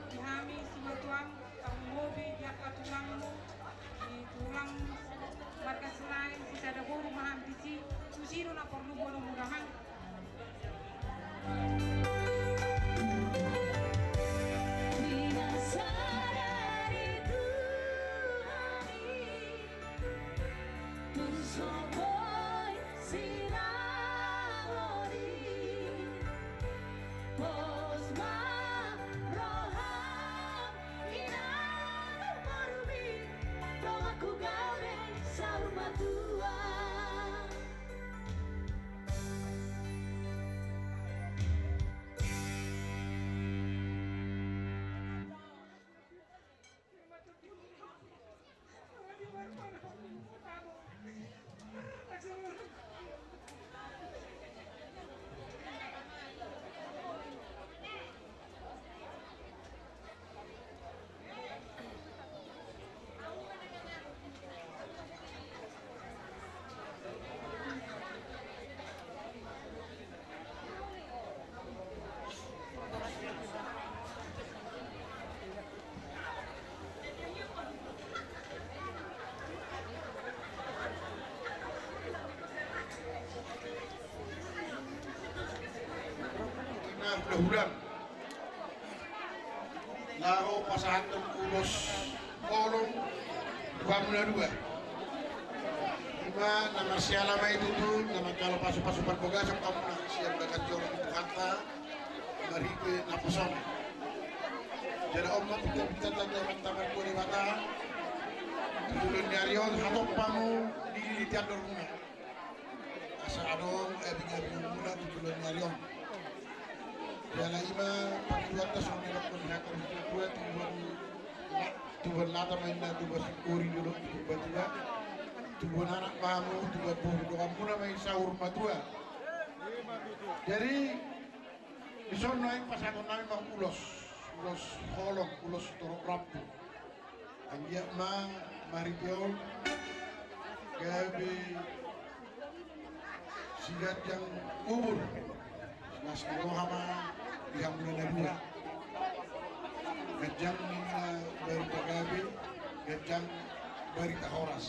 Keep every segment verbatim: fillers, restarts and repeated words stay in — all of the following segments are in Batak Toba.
Di hami simatuam, tarlumobi di angka tulangmu, di tulang marga Silahi, sisada boru ma hami disi, tusi do na porlu boru mudahan. Di na sadari tu hami, tung so boi sinangori, pos ma roham inang umurmi, donganku gabe saur matua. Nah, mudah-mudahan laho pasahathon ulos holong tu hamu na dua. Ima na marsiala ma i tutu, na manjalo pasu-pasu parbagason hamu na sian bagas joro ni Tuhanta, marhite naposona. Jala on ma pinta-pinta tanda mantaman Debata, tu joloan ni ari on, hatop hamu dililiti andormuna. Asa adong, eh, abing-abingmuna tu joloan ni ari on. Jala ima pangidoanta songon na nidok ni hata ni natua-tua, tubuan la-, tubuan lata ma inna tubuan singkoru di dolok ni Purbatua. Tubuan anak ma hamu, tubuan boru, donganmuna ma i saur matua. Jadi, dison nuaeng pasahaton nami ma ulos, ulos holong, ulos torop rambu. Anggiat ma marhite on gabe siganjang umur, las ni roha ma di hamuna na dua. Ganjang ninna barita gabe, ganjang barita horas.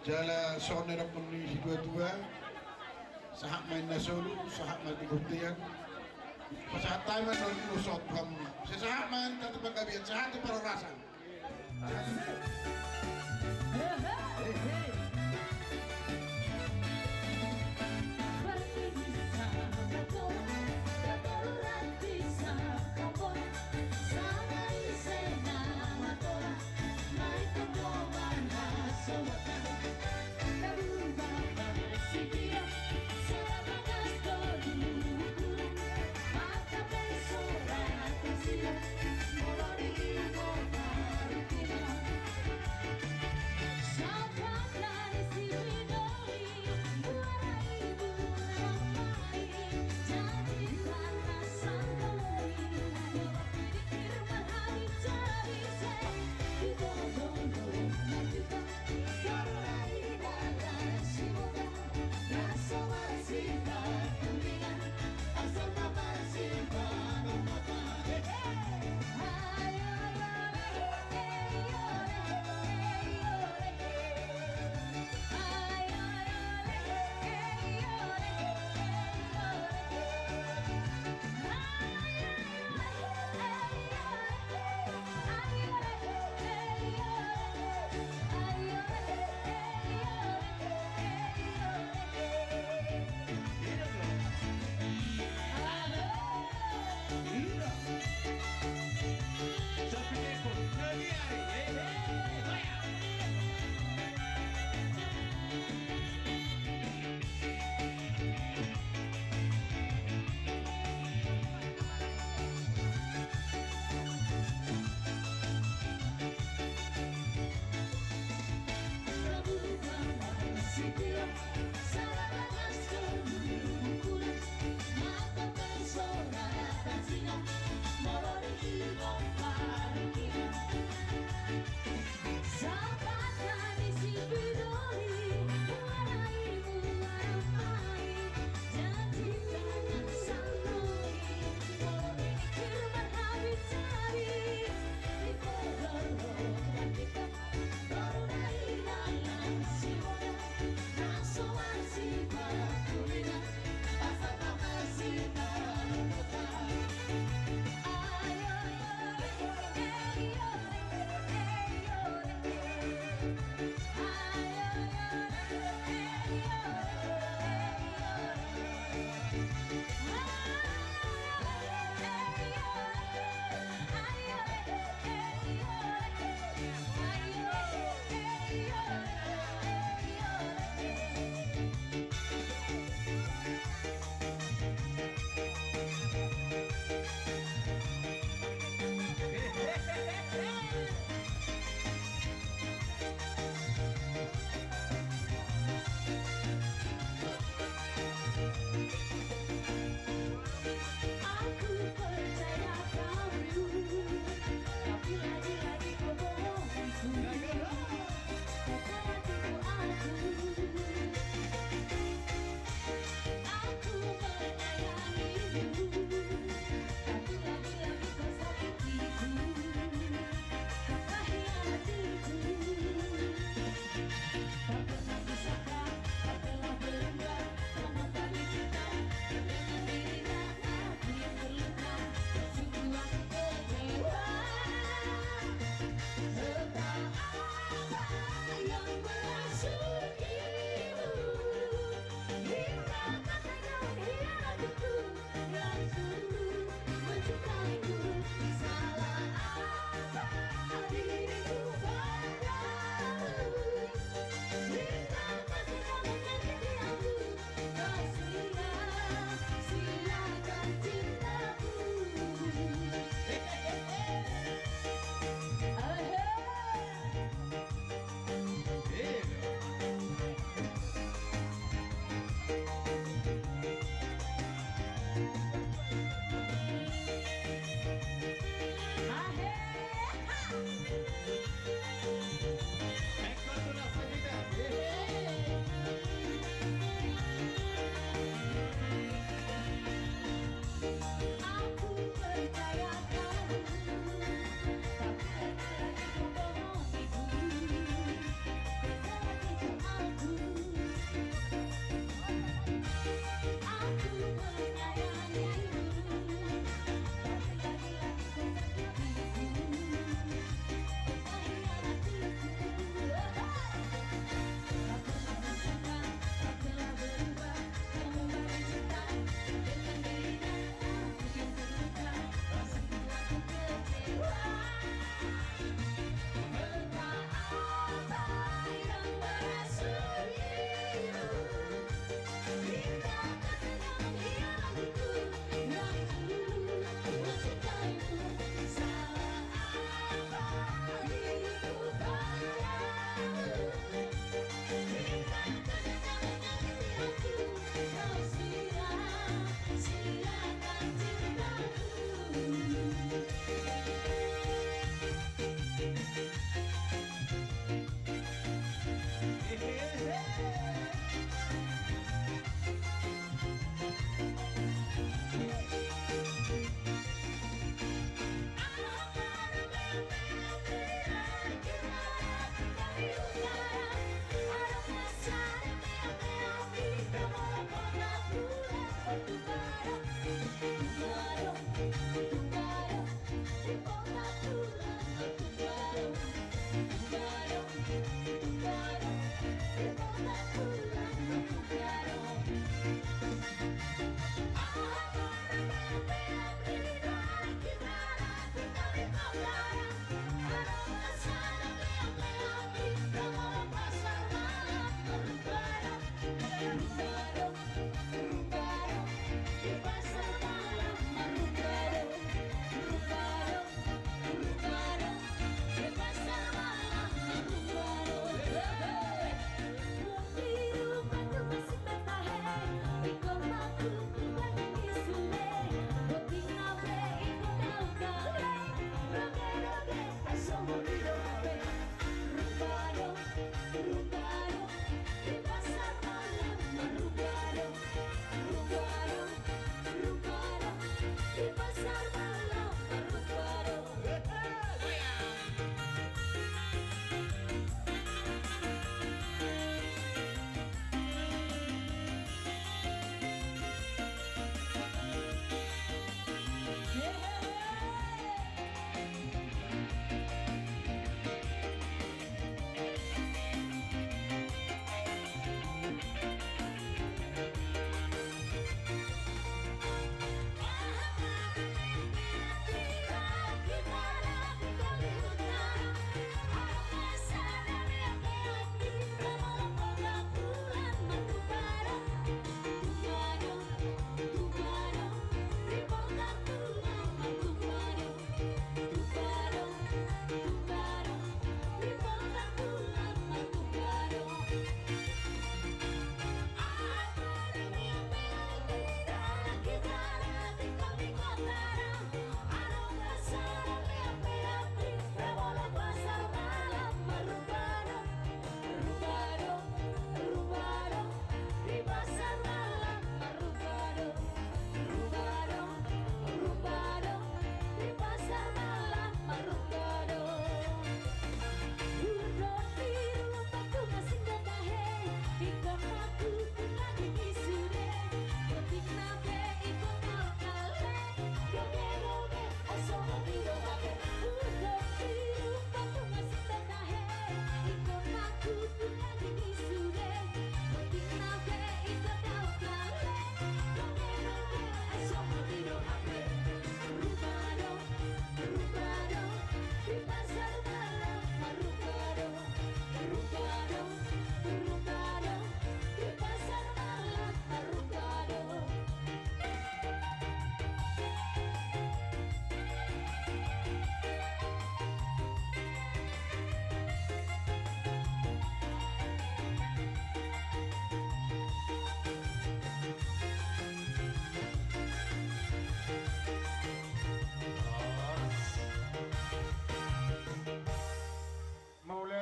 Jala songon na nidok ni situa-tua, sahat ma inna solu, sahat ma di bontean. Pasahat hami ma songon i, ulos on tu hamuna. Sai sahat ma inna tu panggabean, sahat tu parhorasan.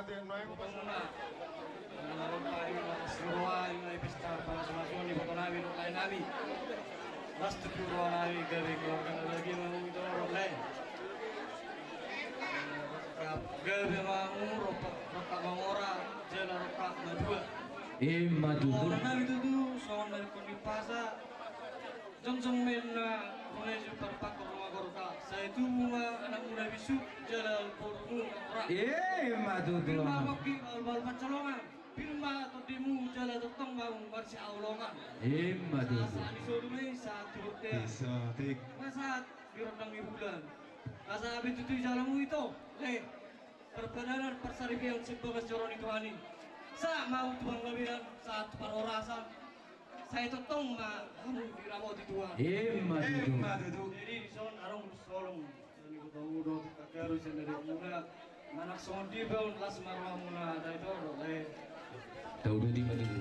Yang noem pas. Muna. Muna roha i, muna roha i, pesta pasupasu ni iboto nami, dohot lae nami. Las tu roha nami, gabe keluarga na badia ma hamu di tonga on, lae. Gabe ma hamu, rongkap, rongkap mangora, jala rongkap matua. Ima tutu. Dohonon nami tutu, songon na nidok ni umpasa. Jongjong ma inna, rune jumpa pakko ruma gorta. Sai tubu ma anakmu na bisuk, jala borumu na mora. Ima tutu. Pir ma pongki bahulbahul pancolongan. Pir ma tondimu jala tongtong ma hamu marsihaholongan. Ima tutu. Sahat-sahat ni solu ma i, sahat tu bontean. Sahat di rondang ni bulan. Asa hape tutu jalamu ito, lae. Parpadanan parsaripeon sian bagas joro ni Tuhan i. Sahat ma hamu tu panggabean, sahat tu parhorasan. Sai tongtong ma hamu diramoti Tuhan. Ima tutu. Ima tutu. Jadi dison adong solong. Jadi ketemu dong, kakak harus yang dari muna. Manang songon dia pun, las ma rohamuna, dari toro, eh. Tau dua lima tutu.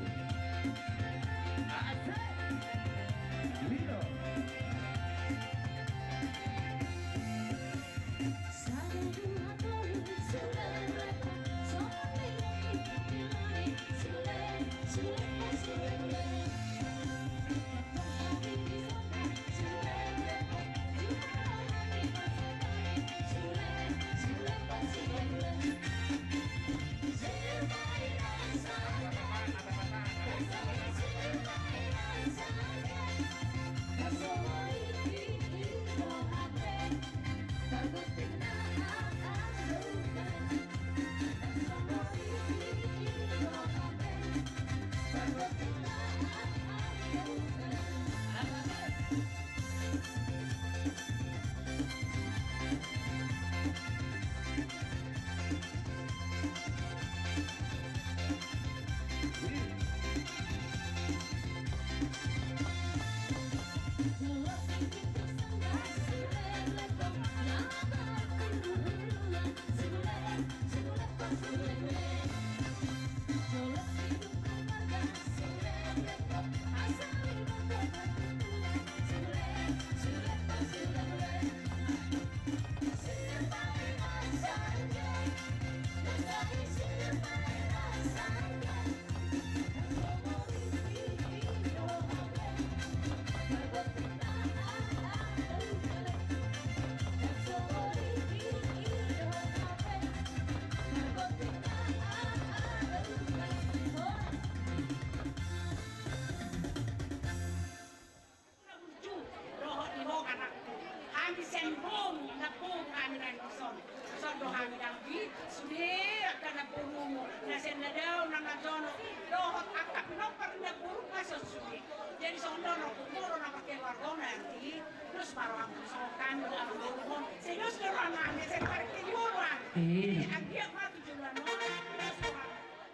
Dohot di ho anakku. Hami sian boru, na boru hami na dison. Dison do hami dang di sude angka na borumu na sian na dao na na jonok. Dohot angka pinompar na boru na dison sude. Jadi songon do na boru na pakai wargona nanti. Terus baru aku songon kami do anak borumu. Serius do anak hami, saya tarik di boru hami. Jadi anggiat ma tu juluan.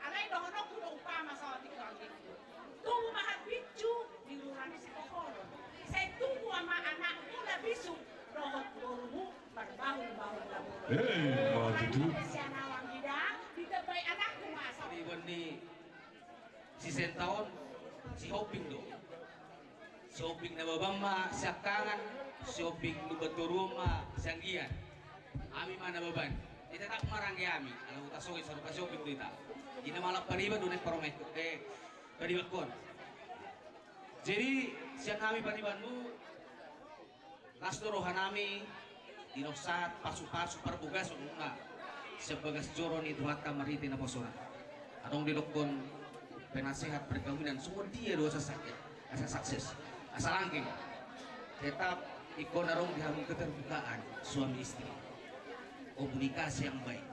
Alai dohononku do umpama saotik do anggiat. Tubu ma harbincu di rura ni Sikoholon. Sai tubu ma anakmu na bisuk dohot borumu marbahulbahul na boru. Eh, ima tutu. Sian au anggi da, ditambai anakku ma asa. Di bonni si Sentaon, si Hombing do. Si Hombing Nababan ma siangkangan, si Hombing Lumbantoruan ma sianggian. Hami ma Nababan. Ditatap ma rangge hami, ala huta soge sarupa si Hombing do hita. Ina malam pariban do naeng parumaen, eh, pariban kon. Jadi sian hami paribanmu, las do roha nami, di na sahat pasupasu parbagason muna sian bagas joro ni Tuhanta marhite naposona. Adong didokkon penasehat perkawinan, songon dia do asa sakit, asa sukses, asa langgeng. Tetap ingkon adong di hamu keterbukaan suami istri, komunikasi yang baik.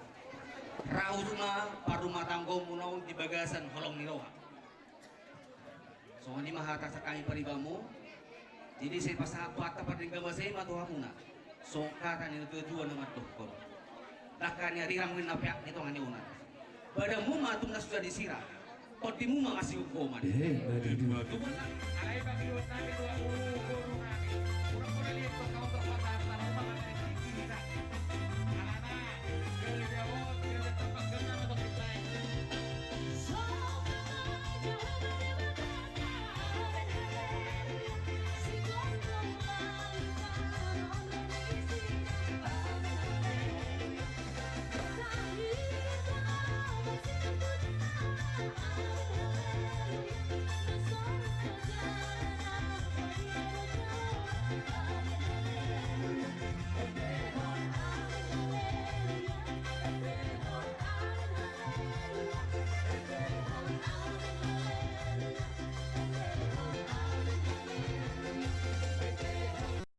Rau ma parrumahtanggaonmuna on di bagasan holong ni roha. Songon i ma hata sian hami paribanmu. Jadi sai pasahat hata pardenggan basa i ma tu hamuna. Songon hata ni natuatua na mandokkon: Dangka ni arirang ninna peak ni tonga ni onan. Badanmu ma tung na suda disirang. Tondimu ma masiungkoman. Eh, ima tutu. Alai bagi dua nami dua puluh guru nami. Pura-pura lihat tu kau terpatah.